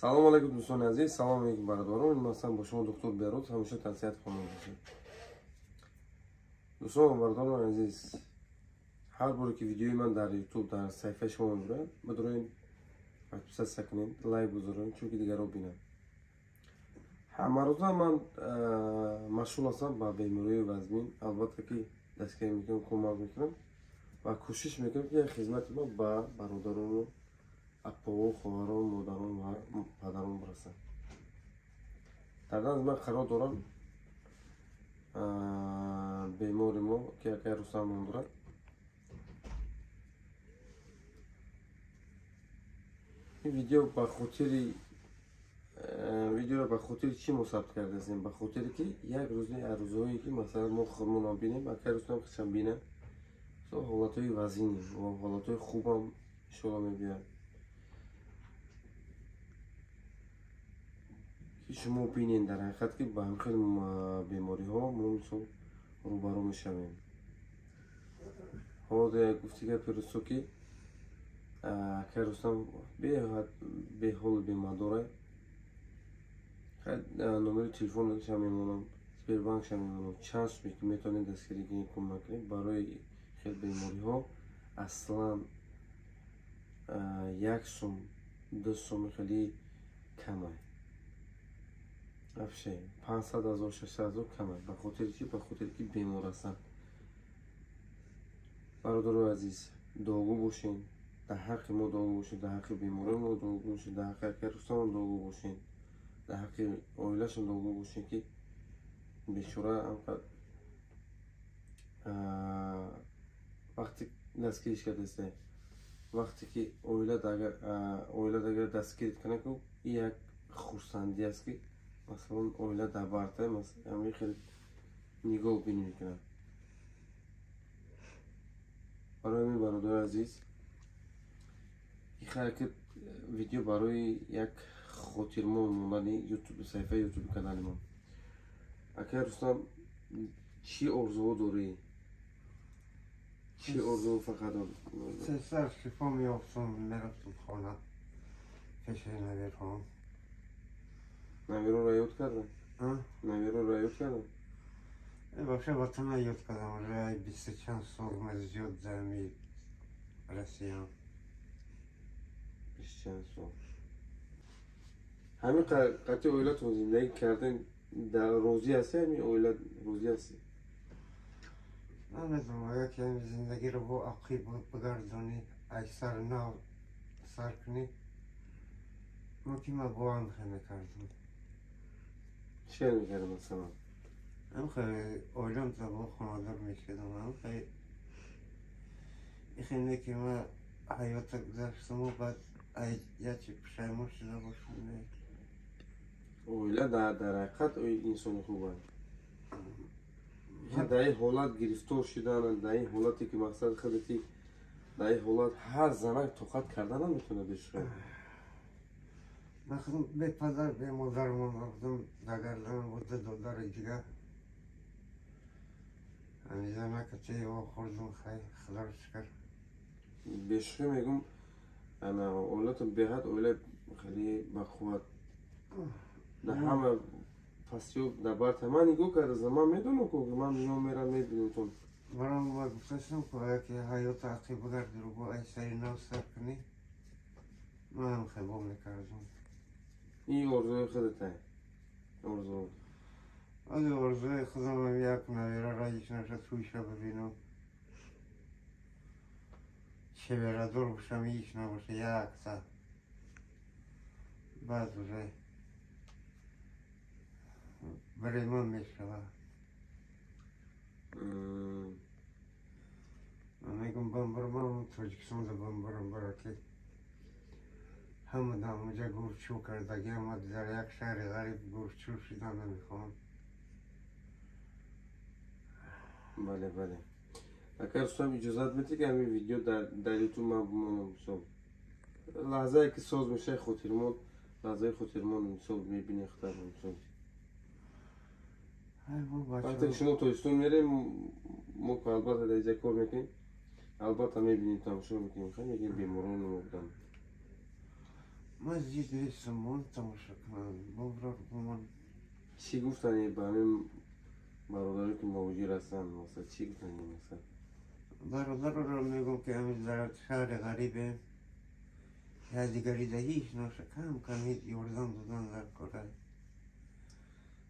Салом алейкум дӯстони азиз, салом алейкум бародарон. Ман ҳастам бо шумо доктор Бероз, ҳамеша тавсият хонам бошед. Дӯстон ва бародарони азиз, ҳар боре ки видеои ман дар YouTube дар саҳифаи шумо мебурад, бидоред подписаться кунед, лайк гузоред, чунки дигарон бинанд. Ҳамарӯза ман машғул ҳастам ба бемории вазмин, албатта ки дастгирӣ мекунам, кӯмак мекунам ва кӯшиш мекунам ки хизмати ман ба бародарону аппову хоҳарон, модарон ва падарон бирасад. Дар назди ман қарор дорам бемори мо, ки акай Рустам ном дорад. Ин видео ба хотири видеоро ба хотири чӣ мо сабт кардастем? Ба хотире ки як рӯзи арӯзҳое ки масалан мо худмонам бинем, акай Рустам худшам бинад, ҳолатҳои вазинӣ ва ҳолатҳои хубам иншоалло мебиёяд. Ки шумо бинед дар ҳақиқат ки ба ҳамин хел бемориҳо мо мисол рӯбарӯ мешавем. Ҳоло як гуфти гапи Рустам ки акай Рустам беҳад беҳолу бемадора. Номери телефонашам мемонам, Сбербанкшам мемонам, чанд суме ки метавонед дастгирӣ кунед, кӯмак кунед барои хел бемориҳо. Аслан як сум, ду сум хеле камай. Вообще 500 000, 600 000 камай. Ба хотири чӣ? Ба хотири ки бемор ҳастанд. Бародарои азиз, дуогӯ бошед, дар ҳаққи мо дуогӯ бошед, дар ҳаққи беморои мо дуогӯ бошед, дар ҳаққи акай Рустамам дуогӯ бошед, дар ҳаққи оилашон дуогӯ бошед, ки бечора ҳамқадр вақте дастгириш кардааст, вақте ки оила агар дастгирит кунад, ин як хурсандӣ аст ки масалан оила дар бартай ҳамин хел нигоҳ бинӣ мекунад. Барои ҳамин бародари азиз, ин ҳаракат видео барои як хотирмон мондани YouTube, саҳифаи YouTube канали мо. Акай Рустам, чӣ орзуҳо дорӣ? Чӣ орзуҳо фақат дорӣ? Сар шифо меёфтам, мерафтам хона пеши навирҳом. Навироро ёд кардам? Навироро ёд кардам? Вообще ватана ёд кардам, уже бисту чанд сол ма зиёд дар ҳамин Россиям. Бисту чанд сол. Ҳамин қатъи оилатон зиндагӣ кардем, дар розӣ ҳастӣ? Ҳамин оила розӣ ҳастӣ? Намедонам, агар ки ҳамин зиндагиро бо ақиб бигардонӣ, аз сар нав сар кунӣ, мумкин ман бо ҳам хел мекардам. Чӣ кор мекардам масалан? Ҳам хел оилам бо хонадор мешудам, ҳам хел ихел не ки ман ҳаёта гузаштаму баъд як чи пушаймон шуда бошам. Оила дар ҳақиқат инсони хуб аст. Дар ин ҳолат гирифтор шудан, дар ин ҳолате ки мақсад худати, дар ин ҳолат ҳар занак тоқат карда наметавонад бешуха. Ман худам бепадар, бемодар монда будам, дар гарданам буд ду додари дигар. Ҳамин занака чи вохӯрдум, хай, худоро шукр. Бешухӣ мегӯм, ана оилатон беҳад оила хеле бақувват. Дар ҳама пастиҳо дар барта. Ман нигоҳ кардам, ман медонам ки ман миён мерам мебинамтон. Барам ман гуфташтам ки агар ки ҳаёта ақиб бигардӣ, бо аз сари нав сар кунӣ, ман ҳам хелбо мекардам. Ин орзуи худата? Орзу. Аз орзуи худам як навира раис наша тӯйша бибинам. Чеверадор бошам, ҳеч набоша, якта. Баъд уже барои ман мешавад. Ман мегӯям бамбарам, Тоҷикистонда бамбарам, барои ҳама дар онҷа гурчӯ кардагиам, ман дар як шаҳри ғариб гурчӯ шудан намехоҳам. Бале, бале. Акай Рустам, иҷозат медиҳӣ ки ҳамин видео дар YouTube ман бимонам? Мисол лаҳзае ки соз мешавад хотирмон, лаҳзаи хотирмон мисол мебинӣ худат мисол. Вақте ки шумо Тоҷикистон мерем, мо албатта дар инҷа кор мекунем, албатта мебинем, тамошо мекунем, хай мегӯем беморони мо буданд. Ман зид нестам, мон тамошо кунам, боброр бумон. Чӣ гуфтани ба ҳамин бародаре ки муҳоҷир ҳастанд, масалан, чӣ гуфтани масалан? Бародаронро мегӯм, ки ҳамин дар шаҳри ғарибем, якдигарида ҳеҷ ноша, кам кам ҳеҷ ёрдам додан дар кора.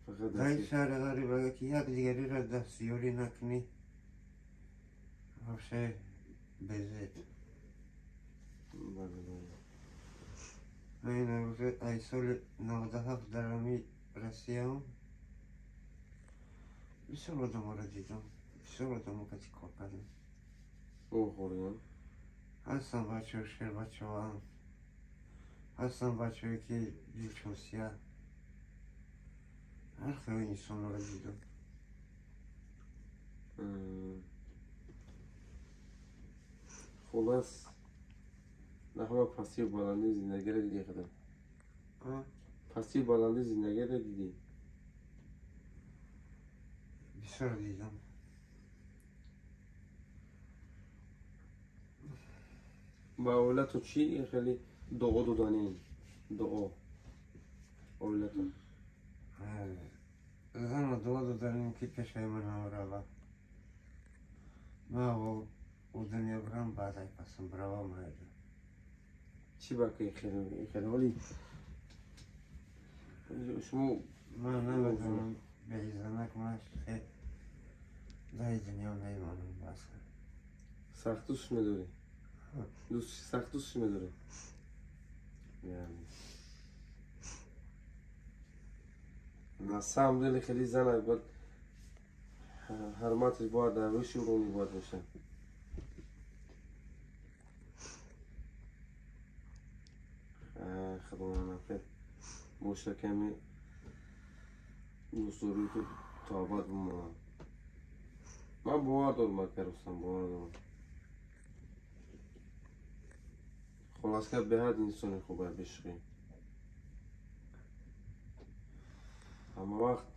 Фақат Дар ин шаҳри ғариб агар ки якдигариро дастёрӣ накунӣ, вообще безеб. Бале, бале. Ман уже ай соли 97 дар ҳамин Россияам бисёр одаморо дидам, бисёр одамо кати кор кардам. Хӯрдем. Ҳастан бачаҳо шербачаҳоам, ҳастан бачаҳое ки дилшон сиёҳ, ҳар хел инсонро дидам. Хулас, дар ҳама пастию баландии зиндагиро дидӣ худат? Пастию баландии зиндагиро дидӣ? Бисёр дидам. Ба оилатон чӣ хеле дуо доданем? Дуо. Оилатон. Зана дуо доданем, ки пешаи ман ҳамрава. Ман аввал у дунё бирам, баъд ай пасам бирава майли. Чӣ ба ки хеле ҳоли шумо? Ман намедонам, беизанак ман дар дунё мемонам баса. Сахт дӯстш медорӣ? Сахт дӯстш медорӣ? На самом деле хеле зан бояд ҳурматаш бояд дар выши уровни бояд бошад. Худо нафар боша, ками дӯстдории ту то абад бимонад. Ман бовар дорам, ака Рустам, бовар дорам. Хулоска, беҳад инсони хуб бишқӣ. Ҳама вақт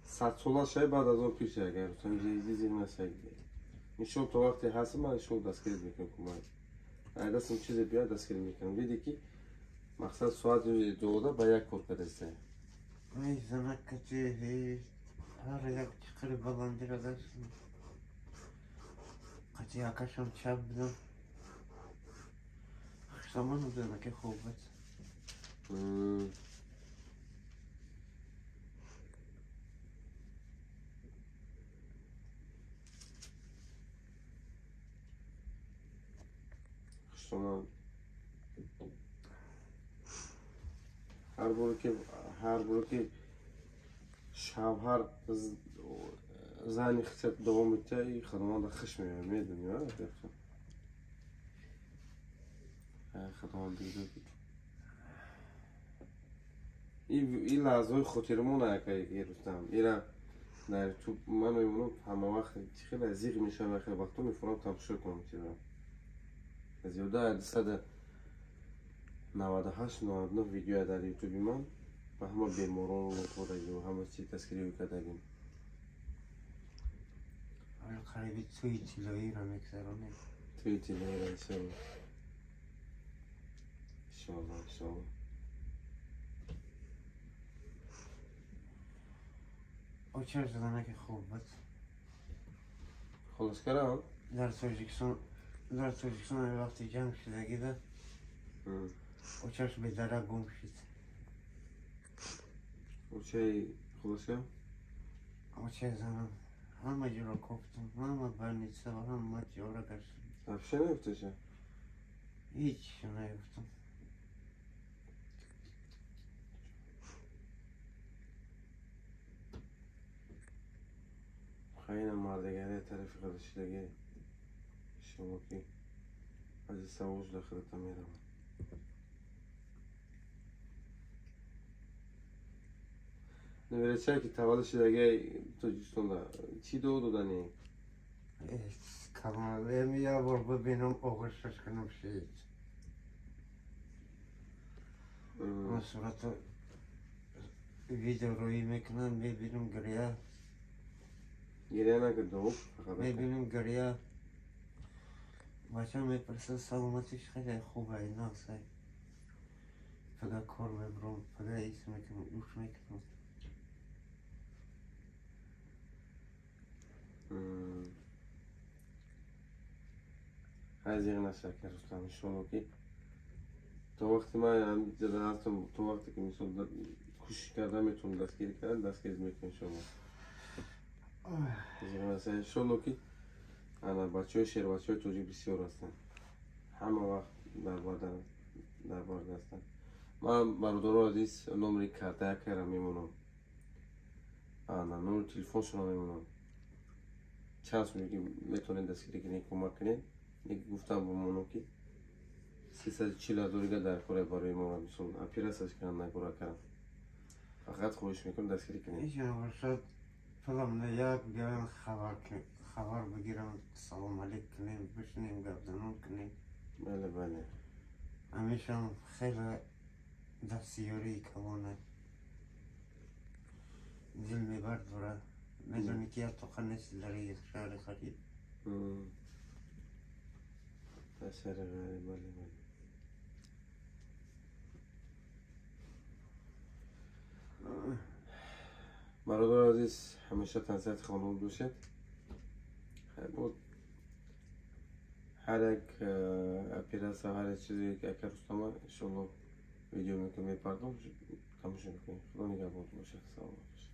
садсола шавӣ, баъд аз он пир шавӣ, агар Рустам зиқ нашавӣ. Иншоалло то вақте ҳастам, ман иншоалло дастгирит мекунам, кӯмак. Ай дастам чизе биёяд, дастгирӣ мекунам. Дидӣ ки мақсад соати 12 ба як кор кардастае. Ай занак кати ҳар як чиқари баландиро даштам. Қати акашам чап будам. Хуштамон занаки хуб буд. Хуштамон. Ҳар боре ки шавҳар зани худша дуо медиҳад, и Худованда хуш меояд, медонӣ, Худованд бигзор ки ин лаҳзаҳои хотирамон ака Рустам, ира дар ютуб ман мемонам ҳама вақт, хеле зиқ мешавам, хеле вақтҳо мефурам тамошо кунам чизро. Зиёда 298 99 видео дар ютуби ман ба ҳама беморон додагим, ҳама чи тасвирӣ кардагим. Қариби тӯи тиллоиро мегзаронем. Тӯи тиллоиро иншоалло. Иншоалло, иншоалло. Очар занаки хуб буд. Холос кардам? Дар Тоҷикистон, дар Тоҷикистон вақти ҷанг шудагида очаш бедарак гум шуд. Очаи холоска? Очаи занам. Ҳама ҷоро кофтам, ҳама больница ва ҳама ҷоро гаштам. Вообще наёфташа? Ҳеҷ наёфтам. Хайна мардигари тарафи худашидаги иншоалло ки аз ин савош дар худата меравад. Неверечае ки таваллуд шудаги Тоҷикистонда чӣ дуо додани? Камалем як бор бибинам, оғӯшаш кунам шид. Ман сурата видео рӯӣ мекунам, мебинам гиря. Гиря накун, дуо фақат. Мебинам гиря. Бачам мепурсад саломатиш хеле хуб ай, нағз ай. Пага кор мебарам, пага ис мекунам, уш мекунам. Ҳай, зиғ наша, ака Рустам, иншолло, ки то вақте ман ҳамҷода ҳастам, то вақте ки, мисол, кӯшиш карда метавонам дастгирӣ кардан, дастгирӣ мекунам, иншолло. Зиғ наша, иншолло, ки ана бачаҳои шербачаҳои тоҷик бисёр ҳастанд, ҳама вақт дар бард ҳастанд. Ман, бародаро азиз, номери карта якара мемонам, ана номери телефоншонро мемонам. Чанд суме ки метавонед, дастгирӣ кунед, кӯмак кунед. Гуфтам бомонам, ки 340 000 рига дар кора барои мо, мисол, оператсияш кунам, нагора кардам. Фақат хоҳиш мекунам, дастгирӣ кунед. Бошад, пулам як биёян, хабар бигирам, салом алейк кунем, бишинем, гапзанон кунем. Бале, бале. Ҳамешам хеле дастёрии калона, дил мебардора, медонӣ, ки як тоқа нест дар шаҳри ғариб. Дар шаҳри ғариб, бале, бале. Бародари азиз, ҳамеша тансиҳати хонавод бошед. Буд ҳар як оператсия, ҳар як чизе ки ака Рустама, иншолло, видео мекунем, мепардом, тамошо мекунем. Худо нигаҳбонтон бошад, саломат бошед.